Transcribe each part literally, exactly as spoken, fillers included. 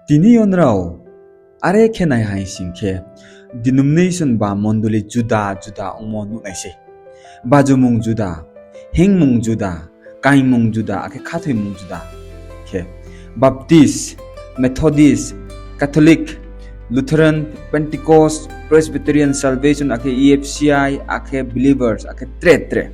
Tini yo nrao are khe nai hai sing khe, denomination ba mondoli juda juda ongmo nuh nai se. Bajumung juda, hingmung juda, kaingmung juda, akhe khathoimung juda khe. Baptist, Methodist, Catholic, Lutheran, Pentecost, Presbyterian, Salvation, akhe E F C I, akhe Believers, akhe tre tre.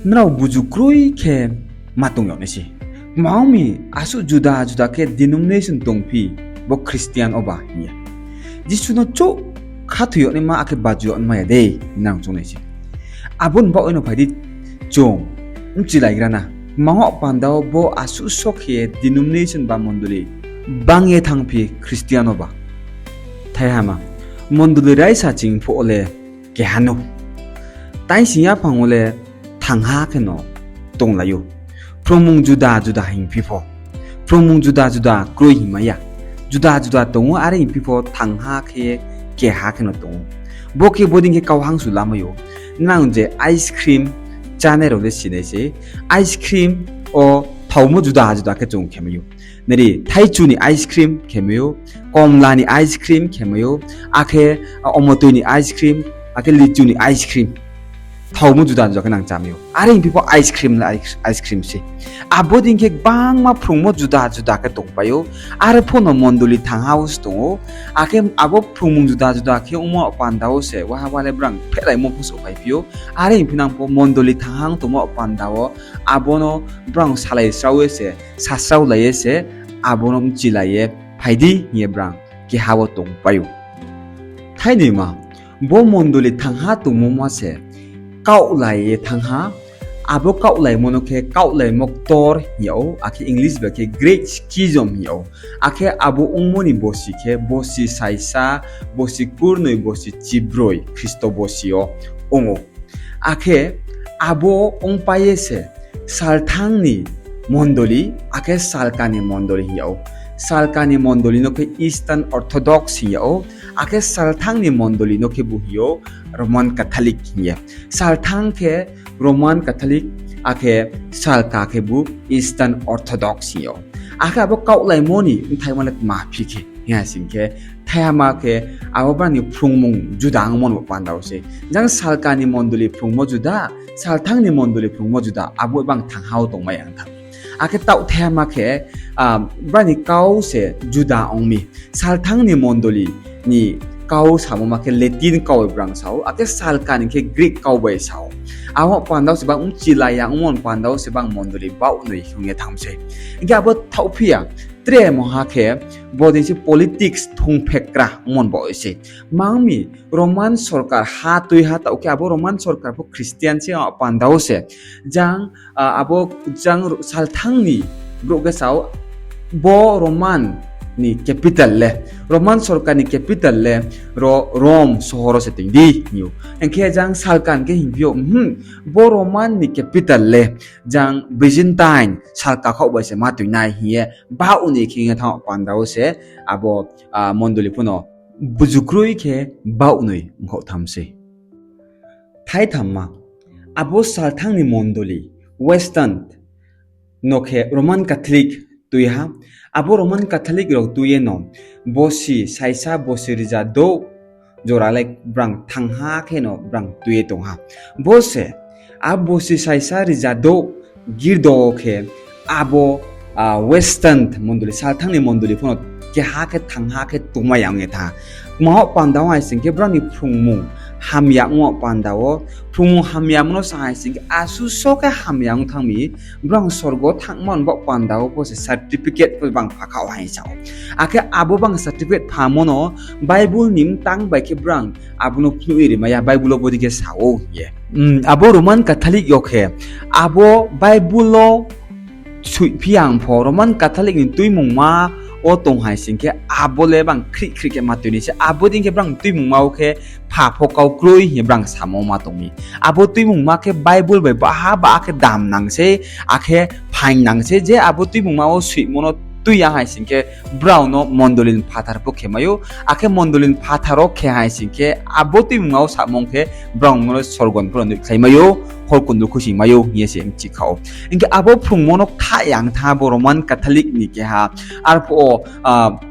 Nrao buju kroi khe ma tong yag nai se. Kma ong mi asuh juda juda khe denomination tongphi, bo Christian oba hing ye. Jisu no chouh khathoi yag naima akhe baju yag naima ya dei, nang choung nai se. Abo ni baoh no phai di chung bchilaigra na. Kma ong panda wo bo asuh so khe denomination ba mondoli bang ye thanngphi Christian oba. Thaihama, mondoli raisa ching phuh wo le keha no. Taising yaphang wo le thangha kheno tonglai ou. Phrungmung juda juda hingphi pho, phrungmung juda juda kroi hingmai ya. Juda juda tong ou, are hingphi pho thangha khe keha kheno tong ou. Bo khe bodei khe kau hangsu lamai ou. Nang je ice cream chánai rao le sinai se. Ice cream wo thaomo juda juda khe chung khemai ou. Nari, thaichu ni ice cream khemai ou, komla ni ice cream khemai ou, akhe omotoi ni ice cream, akhe lichu ni ice cream. Thaomo juda juda khe nang chámai ou. Are hingphi pho ice cream le ice cream se. Abo dei khe gbangma phrungmo juda juda khe tongpai ou. Are pho no mondoli thangha wo se tong ou. Akhe abo phrungmung juda juda khe ongmo panda wo se waha wa le brang phehlaimo pho souhphaiphi ou. Are hingphi nang pho mondoli thangha ong tongmo panda wo abo no brang salai srao ye se, sasraolai ye se, abo no bchilai ye phai di hing ye brang keha wo tongpai ou. Thainoima, bo mondoli thangha tongmo ma se kaohlai ye thanng ha. Abo kaohlaimo no khe kaohlaimo ktor hing yag ou, akhe English bai khe great schism hing yag ou. Akhe abo ongmo ni bosi khe bosi saisa, bosi kurnoi, bosi chibroi Khristo bosi yo ong ou. Akhe abo ongpai ye se salthang ni mondoli, akhe salka ni mondoli hing yag ou. Salka ni mondoli no khe Eastern Orthodox hing yag ou, akhe salthang ni mondoli no khe bu hing ou Roman Catholic hing ye. Salthang khe Roman Catholic, akhe salka khe bu Eastern Orthodox hing yag ou. Akhe abo kaohlaimo ni bthaima le tma phi khe hing ha sing khe, thaihama khe abo brang ni phrungmung juda ongmo no panda wo se. Jang salka ni mondoli phrungmo juda, salthang ni mondoli phrungmo juda, abo bang thangha wo tongmai ya ong tha. Akhe taoh thaihama khe, brang ni kau se juda ong mi. Salthang ni mondoli ni kau samo ma khe Latin kau bai brang sa ou, akhe salka ni khe Greek kau bai sa ou. Abo panda wo se bang bchilai ya ongmo panda wo se bang mondoli baohnoi hing ye thanng se. Hing khe abo thaohphi ya, tre mungha khe bodei se politics thungphekra ongmo baoh se. Mang mi Roman sorkar ha tui ha taoh khe abo Roman sorkar pho Christian se, abo panda wo se jang, abo jang salthang ni brouh khe sa ou, bo Roman ni capital le, Roman sorkar ni capital le ro Rome sohor wo se toing di hing ou. Hing khe jang salka ni khe hingphi ou, bo Roman ni capital le jang Byzantine salka khaoh bai se ma toing nai hing ye baohnoi khe hing ye thanng panda wo se abo mondoli pho no buju kroi khe baohnoi ongkhaoh tham se. Thaithamma, abo salthang ni mondoli, Western no khe Roman Catholic tui ha. Abo Roman Catholic rao tui ye no bosi saisa bosi rizadouh jora le brang thangha kheno brang tui ye tong ha. Bo se, a bosi saisa rizadouh girdo khe abo Western mondoli, salthang ni mondoli pho no keha khe thangha khe tongmai ya ong ye thanng ha. Kma wo panda wo hai sing khe brao ni phrungmung hamya ongmo panda wo, phrungmung hamyamo no sa hai sing khe asuh so khe hamya ong thanng mi, brao sorgo thanngma ni baoh panda wo pho se certificate pho bang phakhaoh hai sa ou. Akhe abo bang certificate phamo no Bible ni mtang bai khe brao abo no phnuh ye rimai ya, Bible wo bodei khe sa ou hing ye. Abo Roman Catholic yo khe abo Bible wo soihphi ya ong pho, Roman Catholic ni tuimungma wo tong hai sing khe abo le bang khrih khrih khe ma tui nai se, abo dei khe brao tuimungma wo khe pha pho kau kroi hing ye brao samo ma tong mi. Abo tuimungma khe Bible bai baha baha khe dam nang se, akhe phaing nang se, je abo tuimungma wo soihmo no tui ya hai sing khe, brao no mondoli ni phathar pho khe mai ou, akhe mondoli ni phathar wo khe hai sing khe, abo tuimungma wo samung khe, brao no le sorgo ni pho no nuhkhlai mai ou, hor kundul khuisoing mai ou hing ye se mchi kha ou. Hing khe abo phrungmo no ktha yang tha bo Roman Catholic ni keha, arphuh wo,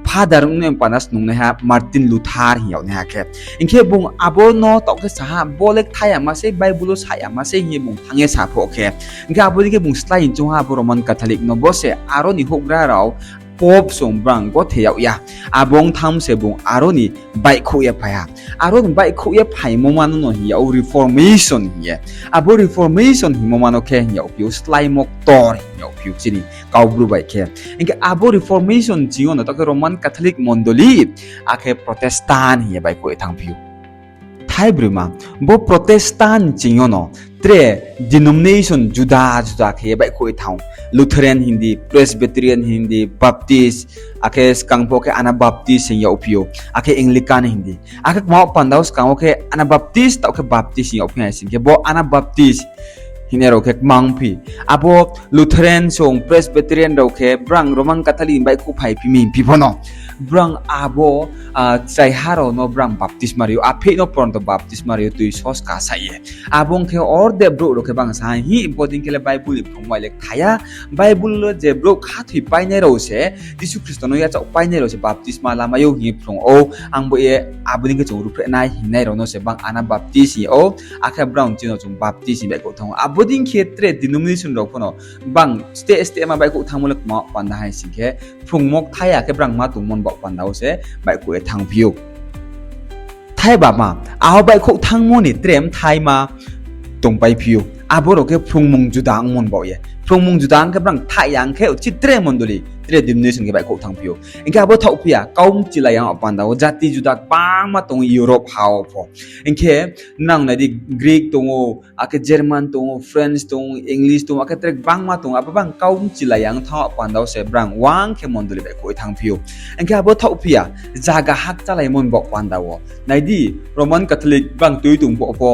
father ong ye panda snungnaiha Martin Luther hing yag naiha khe. Hing khe bung abo no taoh khe sa ha, bo le ktha yama sei, Bible wo sa yama sei hing ye bung thanng ye sa pho khe. Hing khe abo dei khe bung slái hing choung ha abo Roman Catholic no, bo se aro ni houhgra rao Pope song brang gothe yag ya. Abo ong thanng se bung aro ni baihkhouh ye phai ha. Aro ni baihkhouh ye phaimo ma no no hing yag ou Reformation hing ye. Abo Reformation hingmo ma no khe hing yagphi ou sláimo ktor hing yagphi ou chini Kaubru bai khe. Hing khe abo Reformation ching yo no taoh khe Roman Catholic mondoli, akhe Protestant hing ye baihkhouh ye thanngphi ou. Thaibroi ma, bo Protestant ching yo no tre denomination juda juda khe ye baihkhouh ye thanng ou. Lutheran hing di, Presbyterian hing di, Baptist, akhe skang pho khe Anabaptist hing yagphi ou, akhe Anglican hing di. Akhe kma wo panda wo skang wo khe Anabaptist, taoh khe Baptist hing yagphi hai sing khe, bo Anabaptist hingnai rao khe kma ongphi. Abo Lutheran song Presbyterian rao khe brang Roman Catholic ni baihkhouh phaiphi mi hingphi pho no, brang abo, chraiha rao no brang baptisma ri ou, apheih no poronto baptisma ri ou tui soska sa ye. Abo ong khe orde brouh rao khe bang sa ha hing, bo dei khe le Bible ni phrungmai le ktha ya. Bible le je brouh khathoipainai rao se, Jisu Khristo no yachaohpainai rao se baptisma lamai ou hing ye phrung ou. Ang bo ye abo dei khe chung ruhphreh nai hingnai rao no se bang Anabaptist hing ou, akhe brao chini no chung Baptist hing baihkhouh thanng ou. Abo dei khe tre denomination rao pho no bang steh steh ma baihkhouh thanngmo le kma panda hai sing khe, phrungmo ktha ya khe brang ma tongmo ni baoh panda wo se baihkhouh ye thanngphi ou. Thaiba ma, abo baihkhouh thanngmo ni tre mthaima tongpaiphi ou. Abo rao khe phrungmung juda ongmo ni baoh ye. Phrungmung juda ong khe brang ktha ya ong khe uchih tre mondoli, tre denomination khe baihkhouh thanngphi ou. Hing khe abo thaohphi ya, kau mchilai ya ong panda wo jati juda gbangma tong ou Europe ha wo pho. Hing khe nang nai di, Greek tong ou, akhe German tong ou, French tong ou, English tong ou, akhe tre gbangma tong ou, abo bang kau mchilai ya ong thanng panda wo se brang uang khe mondoli baihkhouh ye thanngphi ou. Hing khe abo thaohphi ya, zaga hakchalaimo ni baoh panda wo. Nai di, Roman Catholic bang tui tong pho pho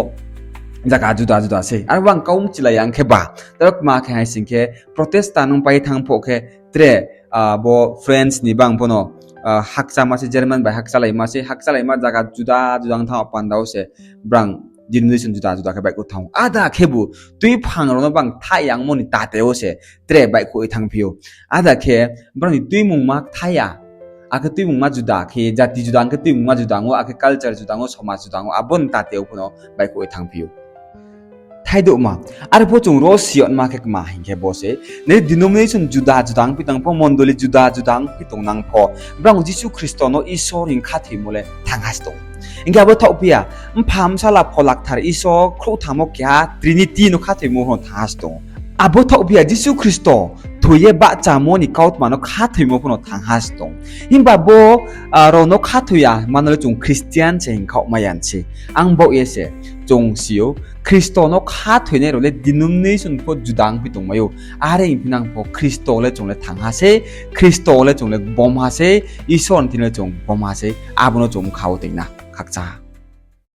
zaga juda juda sei. Aro bang kau mchilai ya ong khe ba, tei kma khe hai sing khe, Protestant ongpai thanng pho khe tre, bo French ni bang pho no, hakchama se, German bai hakchalaima se, hakchalaima zaga juda juda ong thanng panda wo se brang denomination juda juda khe baihkhouh thanng ou. Ada khebu tuiphang rao no bang ktha ya ongmo ni tate wo se tre baihkhouh ye thanngphi ou. Ada khe brao ni tuimungma ktha ya, akhe tuimungma juda khe, jati juda ong khe tuimungma juda ong ou, akhe culture juda ong ou, somaj juda ong ou, abo ni tate wo pho no baihkhouh ye thanngphi ou. Thaidouhma, arphuh chung ro si yagma khe kma hing khe bo se, nai denomination juda juda ongphi tong pho, mondoli juda juda ongphi tongnang pho, brao Jisu Khristo no Isor hing khathoimo le thangha se tong ou. Hing khe abo thaohphi ya, Mpha, Bsala, Phola Kthar Isor khrouhtham wo keha Trinity no khathoimo pho no thangha se tong ou. Abo thaohphi ya, Jisu Khristo thoi ye bahchamo ni kautma no khathoimo pho no thangha se tong ou. Himba bo, rao no khathoi ya mano le chung Christian se hing khaohmai ya se. Ang baoh ye se chung si ou, Khristo no khathoinai rao le denomination pho juda ongphi tongmai ou. Are ongphi nang pho Khristo le chung le thangha sei, Khristo le chung le bomha sei, Isor ni thing le chung bomha sei, abo no chung bkha wo toing na khakchang ha.